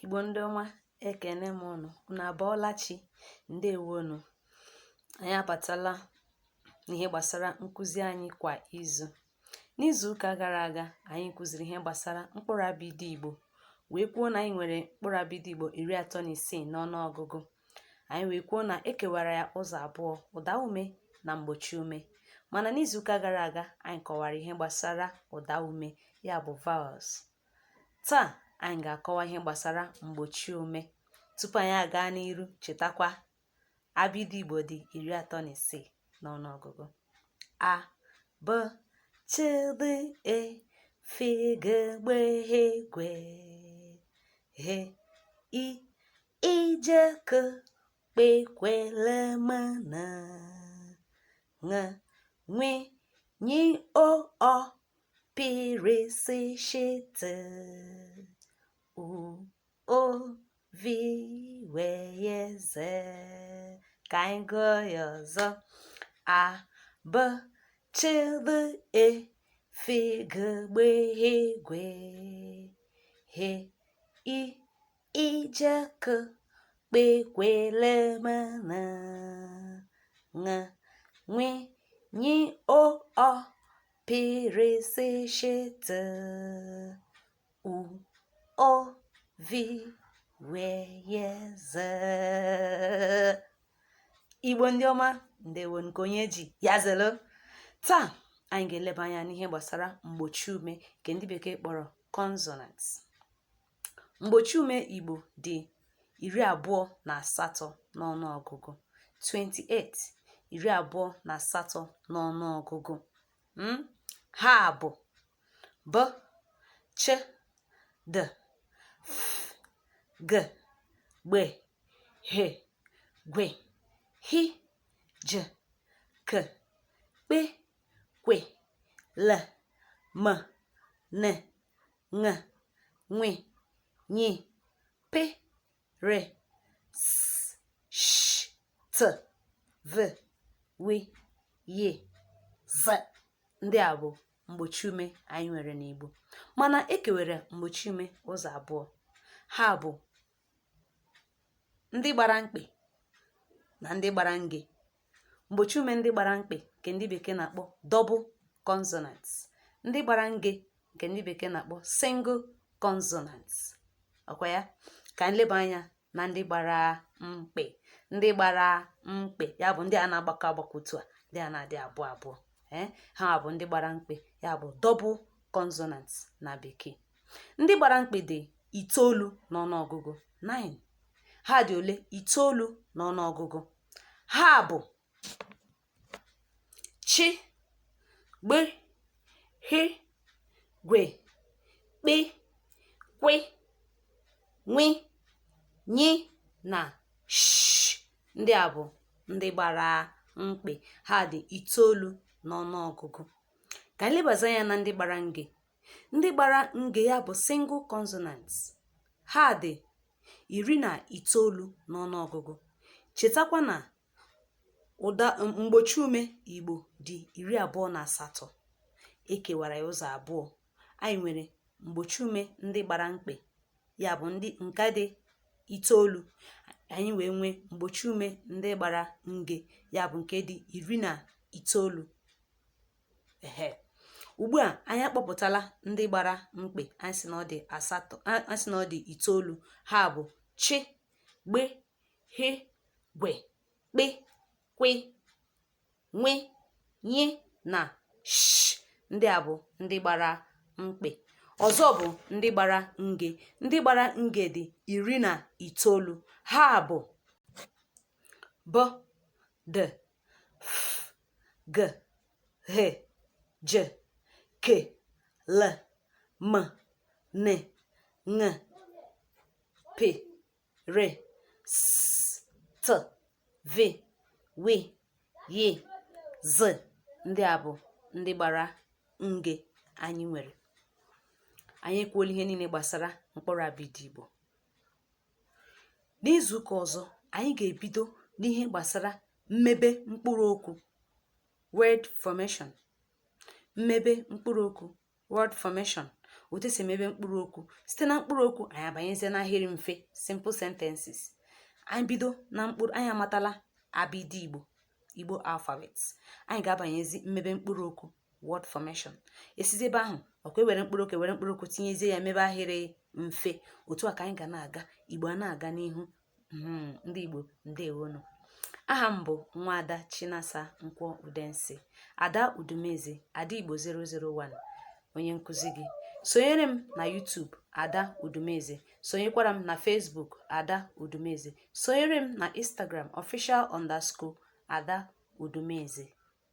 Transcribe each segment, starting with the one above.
Igbo ndị ọma, ekene m ụnụ. Unu abọọla chi? Ndewonu. Anyị abatala n'ihe gbasara nkụzi anyị kwa izu. N'izu ụka gara aga, anyị kụziri ihe gbasara mkpụrụ abịdị Igbo, wee kwuo na anyị nwere mkpụrụ abịdị Igbo 36 n'ọnụọgụgụ. Anyị wee kwuo na e kewara ya ụzọ abụọ: ụda ume na mgbochi ume. Mana n'izuụka gara aga, anyị kọwara ihe gbasara ụda ume, ya bụ vowels. Taa anyị ga-akọwa ihe gbasara mgbochi ume. Tupu anyị aga n'iru, chetakwa, abịdị Igbo dị 36 n'ọnụọgụgụ. A, B, C, D, E, F, G, B, H, G, H, I, I, J, K, P, Q, L, M, N, Ṅ, Nw, Ny, O, Ọ, P, R, S, Sh, T, U, O, V, W, Y, Z. Ka anyị gụọ ya ọzọ. A, B, C, D, E, F, G, B, H, G, H, I, I, J, K, P, Q, L, M, N, Ṅ, Nw, Ny, O, Ọ, P, R, S, Sh, T, U, O, V, W, Y, Z. Igbo ndị ọma, ndewo. Nke onye ji ya zelo. Taa anyị ga-eleba anya n'ihe gbasara mgbochi ume, nke ndị bekee kpọrọ consonants. Mgbochi ume Igbo dị 28 n'ọnụọgụgụ, 28, 28 n'ọnụọgụgụ. Ha bụ B, Ch, D, F, G, Gb, H, Gw, H, J, K, P, Q, L, M, N, Ṅ, Nw, Ny, P, R, S, Sh, T, V, W, Y, Z. Ndị a bụ mgbochi ume anyị nwere n'Igbo. Mana e kewere mgbochi ume ụzọ abụọ. Ha bụ ndị gbara mkpị na ndị gbara nge. Mgbochi ume ndị gbara mkpị, nke ndị bekee na-akpọ double consonants, ndị gbara nge, nke ndị bekee na-akpọ single consonants. Ọkwa ya ka anyị leba anya na ndị gbara mkpị. Ndị gbara mkpị, ya bụ ndị a na-agbakọ agbakọ otu a, ndị a na-adị abụọ abụọ, ee, ha bụ ndị gbara mkpị, ya bụ double consonants na bekee. Ndị gbara mkpị dị itoolu n'ọnụọgụgụ, 9. Ha dị ole? Itoolu n'ọnụọgụgụ. Ha bụ Ch, Gb, H, Gw, Kp, Kw, Nw, Ny na Sh. Ndị a bụ ndị gbara mkpị. Ha dị itoolu n'ọnụọgụgụ. Ka anyị lebazi anya na ndị gbara nge. Ndị gbara nge, ya bụ single consonants, ha dị 19 n'ọnụọgụgụ. Chetakwa na ụda mgbochi ume Igbo dị 28. E kewara ya ụzọ abụọ. Anyị nwere mgbochi ume ndị gbara mkpị, ya bụ ndị nke dị itoolu. Anyị wee nwee mgbochi ume ndị gbara nge, ya bụ nke dị 19. Ehe, ugbu a anyị akpọpụtala ndị gbara mkpị. Anyị sị na ọ dị asatọ, anyị sị na ọ dị itoolu. Ha bụ Ch, Gb, H, Gw, Kp, Kw, Nw, Ny na Sh. Ndị a bụ ndị gbara mkpị. Ọzọ bụ ndị gbara nge. Ndị gbara nge dị 19. Ha bụ B, D, F, G, H, J, K, L, M, N, Ṅ, P, R, S, T, V, W, Y, Z. Ndị a bụ ndị gbara nge anyị nwere. Anyị ekwuola ihe niile gbasara mkpụrụ abịdị Igbo. N'izu ụka ọzọ, anyị ga-ebido n'ihe gbasara mmebe mkpụrụ okwu, word formation. Mmebe mkpụrụ okwu, word formation. Otu esi emebe mkpụrụ okwu. Site na mkpụrụ okwu, anyị abanyezie n'ahịrị mfe, simple sentences. Anyị bido na mkpụrụ, anyị amatala abịdị Igbo, Igbo alphabet. Anyị ga-abanyezi mmebe mkpụrụ okwu, word formation. Esizi ebe ahụ ọkwa ewere mkpụrụ okwu, ewere mkpụrụ okwu tinyezie ya, mebe ahịrị mfe. Otu a ka anyị ga na-aga, Igbo a na-aga n'ihu. Ndị Igbo, ndewonụ. Aha m bụ Nwaada Chinasa Nkwọ Udensi, Ada Udumeze, Ada Igbo 001, onye nkụzi gị. Sonyere m na YouTube, Ada Udumeze. Sonyekwara m na Facebook, Ada Udumeze. Sonyere m na Instagram, official_Ada Udumeze.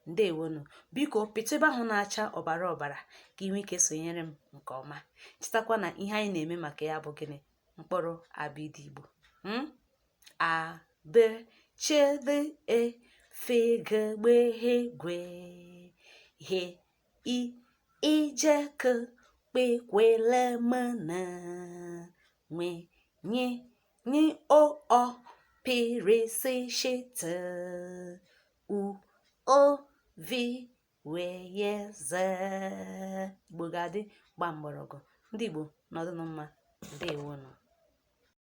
Ndewonu. Biko pịtụ ebe ahụ na-acha ọbara ọbara ka ị nwee ike sonyere m nke ọma. Chetakwa na ihe anyị na-eme maka ya bụ gịnị? Mkpụrụ abịdị Igbo. A, B, C, D, E, F, G, B, H, G, H, I, I, J, K, P, Q, L, M, N, Nw, Ny, Ny, O, Ọ, P, R, S, Sh, T, U, O, V, W, Y, Z. Igbo ga-adị gba mgbọrọgwụ. Ndị Igbo, nọdụnụ mma. Ndewonụ.